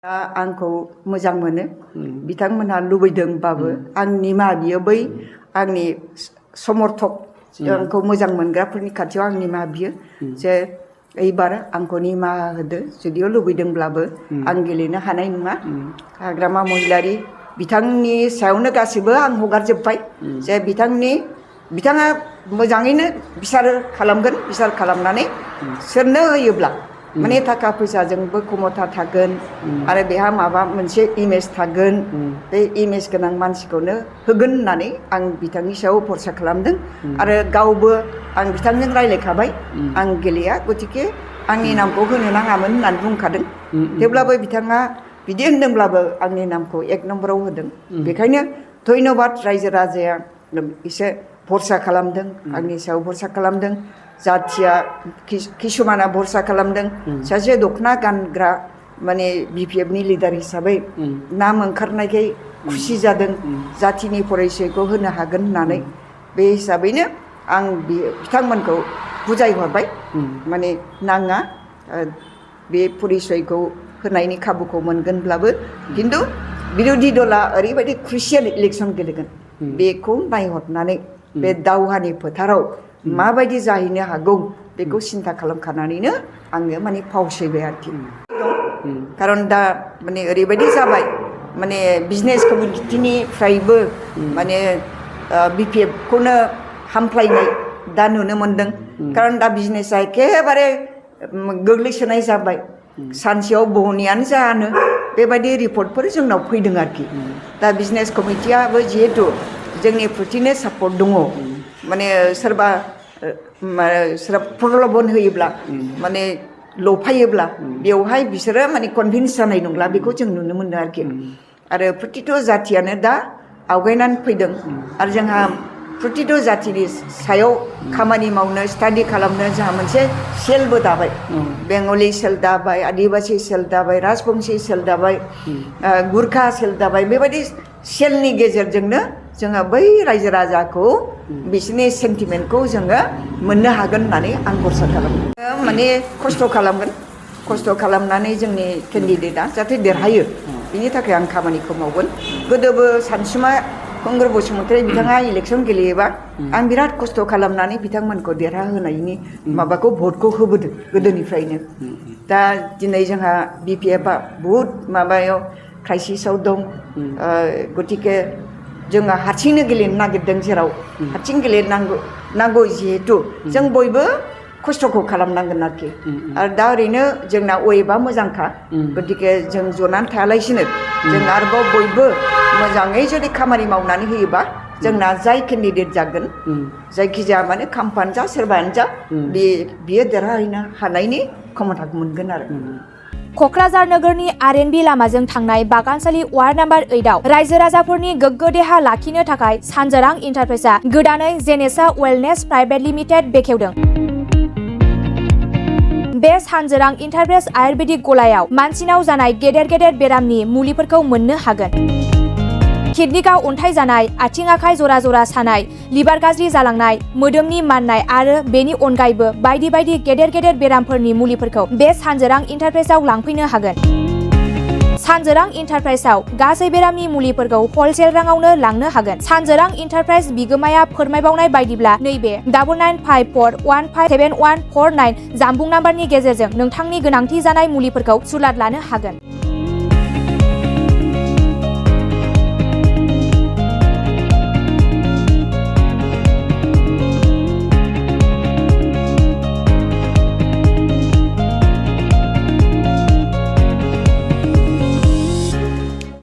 आंखौ मोजां मोनो बिथांमोनहा लुबैदोंबाबो आं निमाहा बियो बै आंनि समर्थक आंखौ मोजां मोनग्राफोरनि खाथियाव आं निमाहा बियो जे एबार आंखौ निमाहा होदो जुदियो लुबैदोंब्लाबो आं गेलेनो हानाय नङा हाग्रामा महिलारि बिथांनि सायावनो गासिबो आं हगारजोब्बाय जे बिथाङा मोजाङैनो बिसार खालामगोन बिसार खालामनानै सोरनो होयोब्ला माने थाखा फैसाजोंबो खमथा थागोन आरो बेहा माबा मोनसे इमेज थागोन बे इमेज गोनां मानसिखौनो होगोन होननानै आं बिथांनि सायाव भरसा खालामदों आरो गावबो आं बिथांजों रायलायखाबाय आं गेलेया गतिके आंनि नामखौ होनो नाङामोन होननानै बुंखादों थेवब्लाबो बिथाङा बिदि होनदोंब्लाबो आंनि नामखौ 1 नम्बराव होदों बेखायनो धन्यबाद रायजो राजाया एसे भरसा खालामदों आंनि सायाव भरसा खालामदों जाथिया किसुमाना भरसा खालामदों सासे दखना गानग्रा माने बिपिएफनि लिडार हिसाबै नाम ओंखारनायखाय खुसि जादों जाथिनि परिचयखौ होनो हागोन होननानै बे हिसाबैनो आं बिथांमोनखौ बुजायहरबाय माने नाङा बे परिचयखौ होनायनि खाबुखौ मोनगोनब्लाबो खिन्थु बिरोधि दला ओरैबायदि क्रुसियेल इलेक्सन गेलेगोन बेखौ नायहरनानै बे दावहानि फोथाराव माबायदि जाहैनो हागौ बेखौ सिन्था खालामखानानैनो आङो माने फावसयबाय आरोखि खारन दा माने ओरैबायदि जाबाय माने बिजनेस कमिउनिटिनिफ्रायबो माने बिपिएफखौनो हामफ्लायनाय दा नुनो मोनदों खारन दा बिजनेसा एखेबारे गोग्लैसोनाय जाबाय सानसेयाव बहनैयानो जानो बेबायदि रिपर्टफोर जोंनाव फैदों आरोखि दा बिजनेस कमिटियाबो जिहेथु जोंनि प्रतिनो सापर्ट दङ माने सोरबा प्रलबन होयोब्ला माने लफायोब्ला बेवहाय बिसोरो माने कनभिन्स जानाय नंला बेखौ जों नुनो मोनो आरोखि आरो प्रतिथ' जाथियानो दा आवगायनानै फैदों आरो जोंहा प्रतिथ' जाथिनि सायाव खामानि मावनो स्टाडि खालामनो जोंहा मोनसे सेलबो दाबाय बेंगलि सेल दाबाय आदिबासि सेल दाबाय राजबंसि सेल दाबाय गुरखा सेल दाबाय बेबायदि सेलनि गेजेरजोंनो जोङो बै रायजो राजाखौ बिसोरनि सेन्टिमेन्टखौ जोङो मोननो हागोन होननानै आं भरसा खालामो माने खस्थ' खालामगोन खस्थ' खालामनानै जोंनि केन्डिडेटआ जाहाथे देरहायो बिनि थाखाय आं खामानिखौ मावगोन गोदोबो सानसुमा कंग्र बसुमतारी बिथाङा इलेक्सन गेलेयोबा आं बिराद खस्थ' खालामनानै बिथांमोनखौ देरहाहोनायनि माबाखौ भटखौ होबोदों गोदोनिफ्रायनो दा दिनै जोंहा बिपिएफआ बहुद माबायाव क्राइसिसाव दं गतिके जोङो हारसिंनो गेलेनो नागिरदों जेराव हारसिं गेलेनांगौ जिहेतु जों बयबो खस्थ'खौ खालामनांगोन आरोखि आरो दा ओरैनो जोंना वेबआ मोजांखा गतिके जों जनानै थायालासिनो जों आरोबाव बयबो मोजाङै जुदि खामानि मावनानै होयोबा जोंना जाय केन्डिडेट जागोन जायखिजाया माने खाम्फानो जा सोरबायानो जा बियो देरहाहैनो हानायनि क्षमताखौ मोनगोन आरो क'क्राझार नोगोरनि आरएनबि लामाजों थांनाय बागानसालि वार्ड नाम्बार 8 आव रायजो राजाफोरनि गोग्गो देहा लाखिनो थाखाय सानजोरां इन्टारप्राइजआ गोदानै जेनेसा वेलनेस प्राइभेट लिमिटेड बेखेवदों। बे सानजोरां इन्टारप्राइज आयुर्वेदिक गलायाव मानसिनाव जानाय गेदेर गेदेर बेरामनि मुलिफोरखौ मोननो हागोन। किडनिकआव अन्थाइ जानाय, आथिं आखाइ जरा जरा सानाय, लिभार गाज्रि जालांनाय, मोदोमनि माननाय आरो बेनि अनगायैबो बायदि बायदि गेदेर गेदेर बेरामफोरनि मुलिफोरखौ बे सानजोरां इन्टारप्राइजआव लांफैनो हागोन। सानजोरां इन्टारप्राइजआव गासै बेरामनि मुलिफोरखौ हलसेल राङावनो लांनो हागोन। सानजोरां इन्टारप्राइज बिगोमाया फोरमायबावनाय बायदिब्ला नैबे 9954157149 जानबुं नाम्बारनि गेजेरजों नोंथांनि गोनांथि जानाय मुलिफोरखौ सुलाद लानो हागोन।